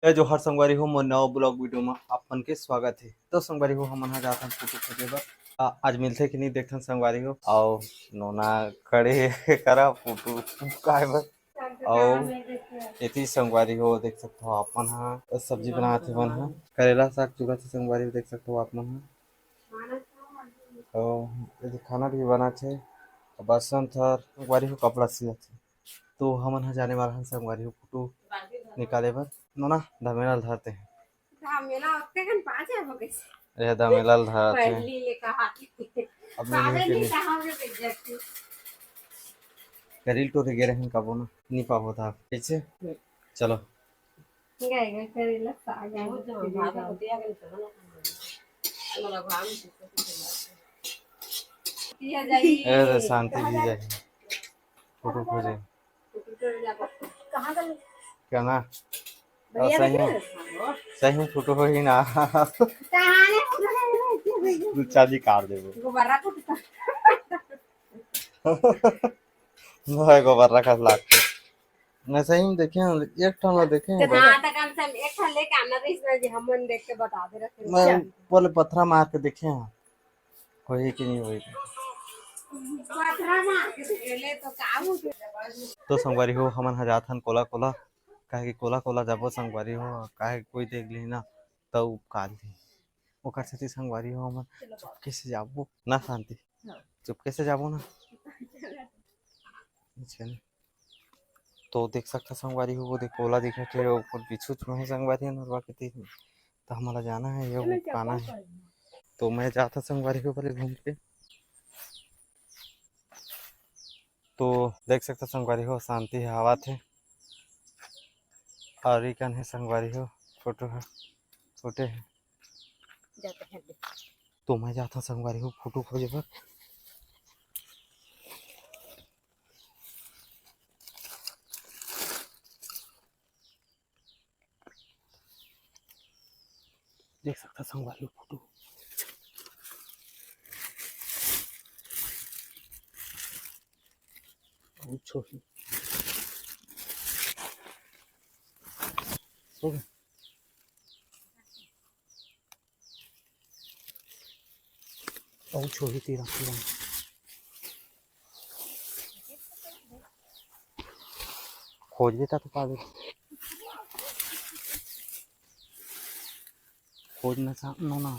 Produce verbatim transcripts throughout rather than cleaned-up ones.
जय जोहार संगवारी हो, मोर नवा blog video में आप मन के स्वागत हे। तो संगवारी हो, हमन ह जाथन फोटो खींचे बर। आ, आज मिलथे कि नहीं, देखथन संगवारी हो। अउ नोना खड़े हे करा फोटो चिपकाए बर। अउ एती संगवारी हो, देख सकथव आप मन ह, सब्जी बनात हे मन ह, करेला साग चुरत हे संगवारी हो, देख सकथव आप मन ह। अउ एती खाना भी बनात हे, बसंत हर संगवारी हो कपड़ा सिलत हे। तो हमन ह जाने वाला हन संगवारी हो फोटो निकाले बर। नोना, धमेला ल धरते हैं। धमेला ओतके कन पा जाबो कइसे? ए धमेला ल धरते हैं। पहली ले कहा। अब मिलही पावे कि नहीं नहीं? कहाँ के बेइज्जती। करील टोरे गे रहन कबो ना, नहीं पाबो था। कैसे? चलो। गए, गए, करेला साग है। वो तो भात होती है, अगर चलो ना। हमारा भाव में किसको कुछ नहीं आता। किया जाइए। ए रे, शांति भी जाए। फोटो खोजे। कहाँ गए? क्या ना? भैया सही देखे? है। सही में फोटो हो ही ना। कहाँ ने फोटो है? तू चाबी काट देबो। गोबरा फोटो। भाई गोबरा का लागथे। मैं सही में देखे हूँ, एक ठन ला देखे हूँ तो बस। हाँ, तो कम से कम एक ठन लेके आना रहीस ना जी, हमन देख के बता दे रहे। मैं ऊपर ले पथरा मार के देखे हूँ, होही कि नहीं होही। पथरा मार के देखे ले तो का हो गया? तो संगवारी हो, हमन ह जाथन कोला कोला, काहे कि कोला कोला जाबो संगवारी हो, काहे कि कोई देख लिही ना, त उपकार लिही। ओकर सेती संगवारी हो, हमन चुपके से जाबो ना शांति, हाँ। चुपके से जाबो ना। अच्छा। तो देख सकथव संगवारी हो, वो देख कोला दिखत हे, ओकर पीछू में हे संगवारी हो, नरवा के तीर में। तो हमला जाना हे, ये वो खाना हे। तो मैं जाथव संगवारी हो पहले घूम के। तो देख सकथव संगवारी हो, शांति हे, आवत हे। अउ इकन हे संगवारी हो, फोटो हे, फोटो हे। तो मैं जाथव संगवारी हो फोटो खोजे बर। देख सकथव संगवारी हो फोटो। बहुत छोटी। हो गया। अउ छोरी तेरा पूरा। खोज लेता तो पावे। खोज ना सा, नोना।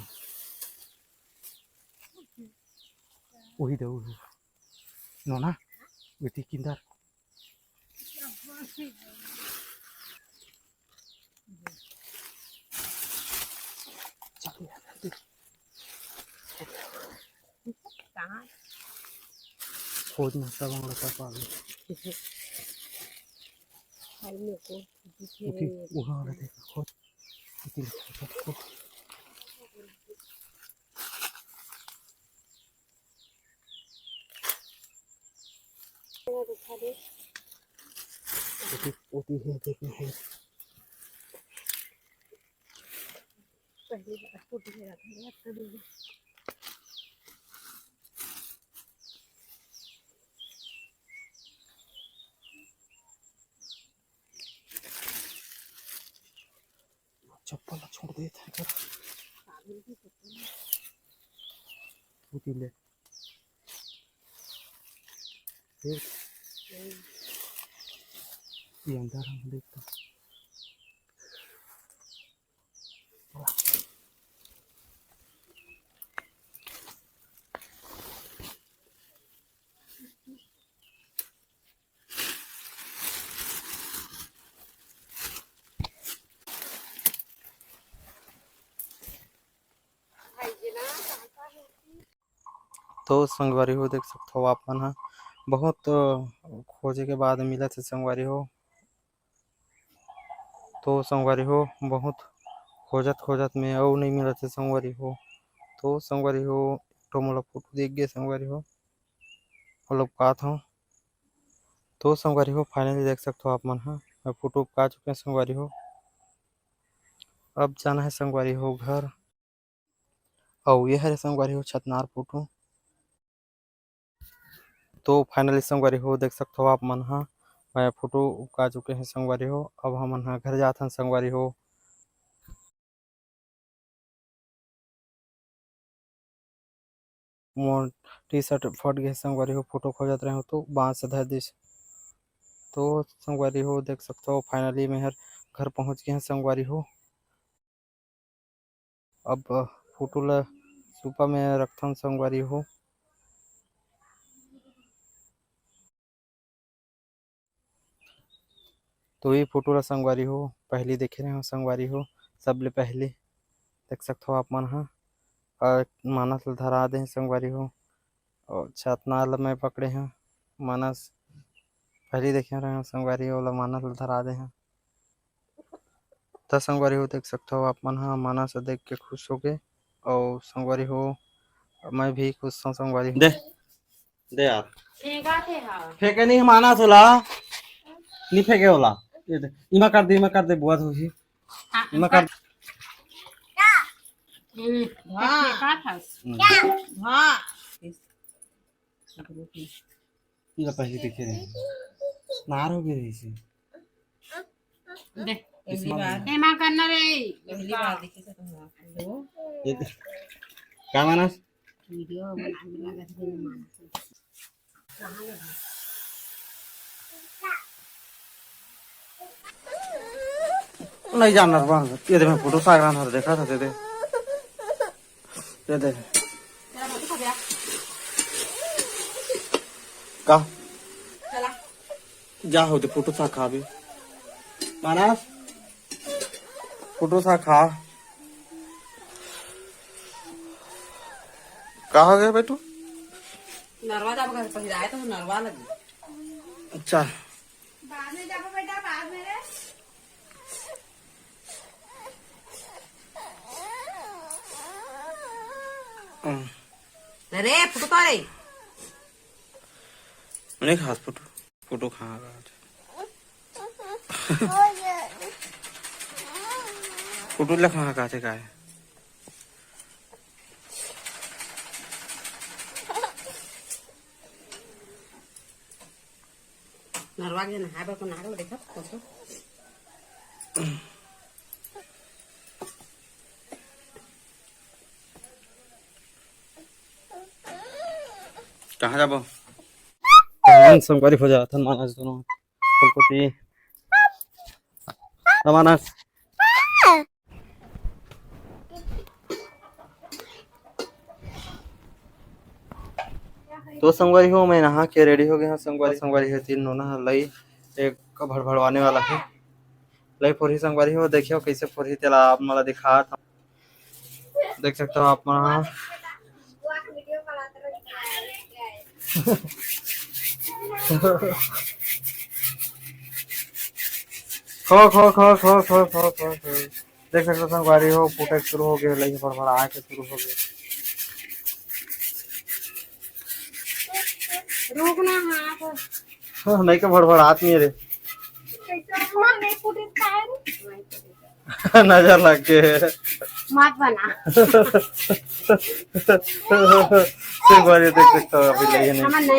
वही दे, वही। नोना, बेटी किंदर। चल यार, देख। कहाँ? खोज ना, सब हम लोग का पास है। भाई, मेरे को दिखे उठी, नहीं है। उहाँ वाला देख, खोज। उठी, खोज, खोज। वो दिखा दे। उठी, उठी है, देखना है। पहली बार फोटो लगा था, यार, कभी भी। चप्पल ला छोड़ देत हे तेरा। उठी ले। फिर ये अंदर हम देखता। तो संगवारी हो, देख सकथव आप मन ह, बहुत, अ, खोजे के बाद मिलत हे संगवारी हो। तो संगवारी हो, बहुत खोजत खोजत में अउ नइ मिलत हे संगवारी हो। तो संगवारी हो, एक ठो मोला फोटो दिख गे संगवारी हो, ओला उपकात हव। तो संगवारी हो, finally देख सकथव आप मन ह, मैं फोटो उपका चुके हव संगवारी हो। अब जाना हे संगवारी हो घर। अउ ये हरे संगवारी हो छतनार फोटो। तो finally संगवारी हो, देख सकथव आप मन ह, मैं फोटो उपका चुके हव संगवारी हो। अब हमन ह घर जाथन संगवारी हो। मोर टी शर्ट फट गे संगवारी हो, फोटो खोजत रहे हो तो बांस धर दिस। तो संगवारी हो, देख सकथो, finally मैं हर घर पहुंच गए हैं संगवारी हो। अब फोटो ला सुपा में रखथन संगवारी हो। तो ये फोटो ला संगवारी हो, पहली देखे रहे हो संगवारी हो, सबले पहली देख सकथो आप मन हा। और मानस ला धरा दे संगवारी हो, और छतनार ला मैं पकड़े हूँ। मानस पहली देखे रहे हो संगवारी हो, ओला मानस ला धरा दे हूँ। त संगवारी हो, देख सकथो आप मन हा, मानस ला देख के खुश हो गए। और संगवारी हो, मैं भी खुश हूँ संगवारी हो। दे, दे यार। फेंका थे, हाँ। फेंके नहीं, मानस ला नहीं फेंके ओला। ये दे, इमा कर दे, इमा कर दे, बुआ तो ही। हाँ, इमा कर। हम्म, हाँ। फेंका था। हम्म। हाँ। इला पहली देखे रहे। नार हो गए रही से। दे, पहली बार। एमा करना रे। पहली बार देखे से तो हाँ। ये दे। का मानस? वीडियो बनाने लगा थे, मानस। नहीं जानना बा। ये दे, मैं फोटो सागरान हर देखा था, दे दे। ये दे। का? जा हो दे, फोटो सा खा भी। मानस, फोटो सा खा। का हो गया बेटू? नरवा जब घर पहिराए तो नरवा लगी। अच्छा। बाद में जाबो बेटा, बाद में रे। हम्म। अरे, फोटो तो रे। मैंने खास फोटो, फोटो कहाँ रहा था? फोटो ला कहाँ का थे का है? नरवा के नहाए बर अपन आग ल देखत फोटो। कहाँ जाबो? कहाँ संगवारी हो जात हन मानस दोनों। फुलकुटी। मानस। तो संगवारी हो, मैं नहा के ready हो गया हूँ। संगवारी, संगवारी हो, तीन नोना लई एक भड़भड़वाने वाला है। लई फोरही संगवारी हो, देखियो कैसे फोरही, तेला आप मन ला दिखात हूँ। देख सकते हो आप मन। खो, खो, खो। देख सकते हो संगवारी हो, फूटे शुरू हो गए, लेकिन भड़भड़ा के शुरू हो गए। रुक ना, हाँ, तो हाँ, नहीं तो भड़भड़ात नहीं रे। कैसे हुआ? नहीं फूटे, काहे रे? नजर लग गए। मत बना। संगवारी देख सकते हो, अभी लगे नहीं। हमार नहीं